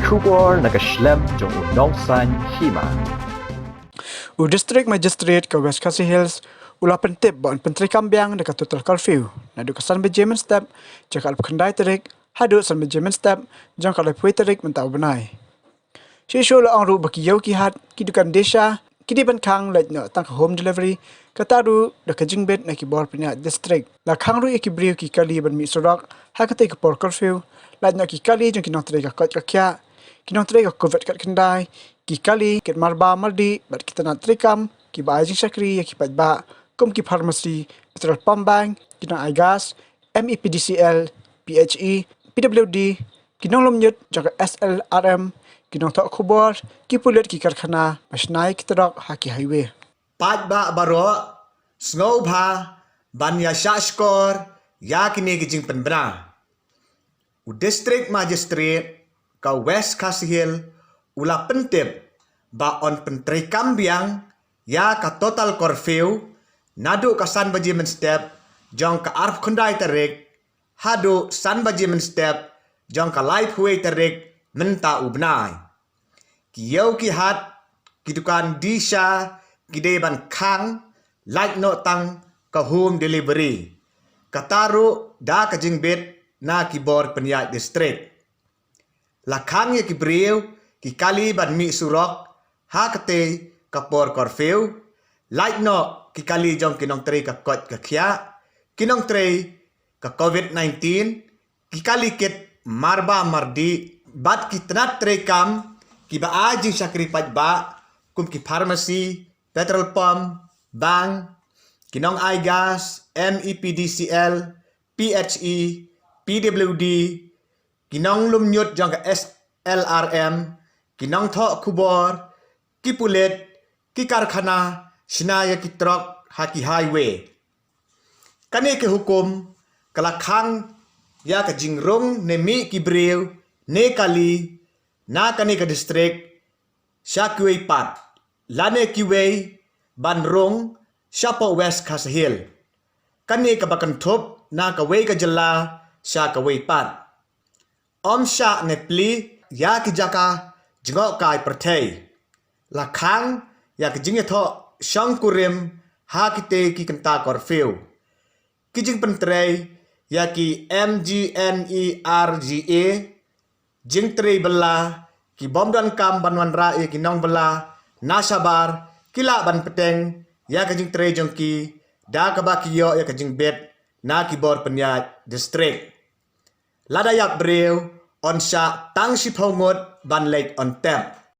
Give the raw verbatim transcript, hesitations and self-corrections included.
Khubor na ka shlem jong u nongsan hima. U District Magistrate ka West Khasi Hills u la pyntip ba yn pyntreikam biang da ka total curfew naduh ka san baje mynstep jong ka arphew khyndai tarik haduh san baje mynstep jong ka laiphew tarik mynta u bnai. Shisha la ong ruh ba ki ïew ki hat, ki dukan desha, ki dei ban khang lait noh tang ka home delivery, kata ruh da ka jingbit na ki bor pynïaid district. La khang ruh ïa ki briew ki kali ban mih surok ha katei ka por curfew, lait noh ki kali jong ki nongtrei ka koit ka khiah, ki nongtrei ka COVID khatkhyndai, ki kali kit marba mardi bad ki tnat treikam kiba ai jingshakri ïa ki paidbah kum ki pharmacy, petrol pump bank, ki nongai gas, MePDCL, PHE, PWD, ki nonglum ñiut jong ka SLRM, ki nongthoh khubor, ki pulit, ki karkhana ba shna ïa ki trok ha ki highway. Paidbah baroh, sngewbha ban ïa shah shkor ïa kine ki jingpynbna. U District Magistrate ka West Khasi Hills u la pyntip ba yn pyntreikam biang ïa ka total curfew naduh ka san baje mynstep jong ka arphew khyndai tarik haduh san baje mynstep jong ka laiphew tarik mynta u bnai. Ki ïew ki hat, ki dukan desha ki dei ban khang lait noh tang ka home delivery, kata ruh da ka jingbit na ki bor pynïaid district. La khang ïa ki briew ki kali ban mih surok ha katei ka por curfew, lait noh ki kali jong ki nongtrei ka koit ka khiah, ki nongtrei ka COVID nineteen, ki kali kit marba mardi bad ki tnat treikam kiba ai jingshakri paidbah kum ki pharmacy, petrol pump, bank, ki nongai gas, MePDCL, PHE, PWD, ki nonglum ñiut jong ka SLRM, ki nongthoh khubor, ki pulit, ki karkhana shna ïa ki trok ha ki highway. Kane ka hukum ka la khang ïa ka jingrung ne mih ki briew ne kali na kane ka district sha kiwei pat lane kiwei ban rung shapoh West Khasi Hills. Kane kaba kynthup na kawei ka jylla sha kawei pat. Ym shah ne plie ïa ki jaka jngohkai pyrthei. La khang ïa ki jingïathoh shongkurim ha kitei ki kynta curfew. Ki jingpyntrei ïa ki MGNERGA, jingtrei bylla, ki bym donkam ban wanrah ïa ki nongbylla na shabar, ki lah ban bteng ïa ka jingtrei jong ki da kaba ki ïoh ïa ka jingbit na ki bor pynïaid district. Lada ïap briew, yn shah tang shiphew ngut ban leit on tap.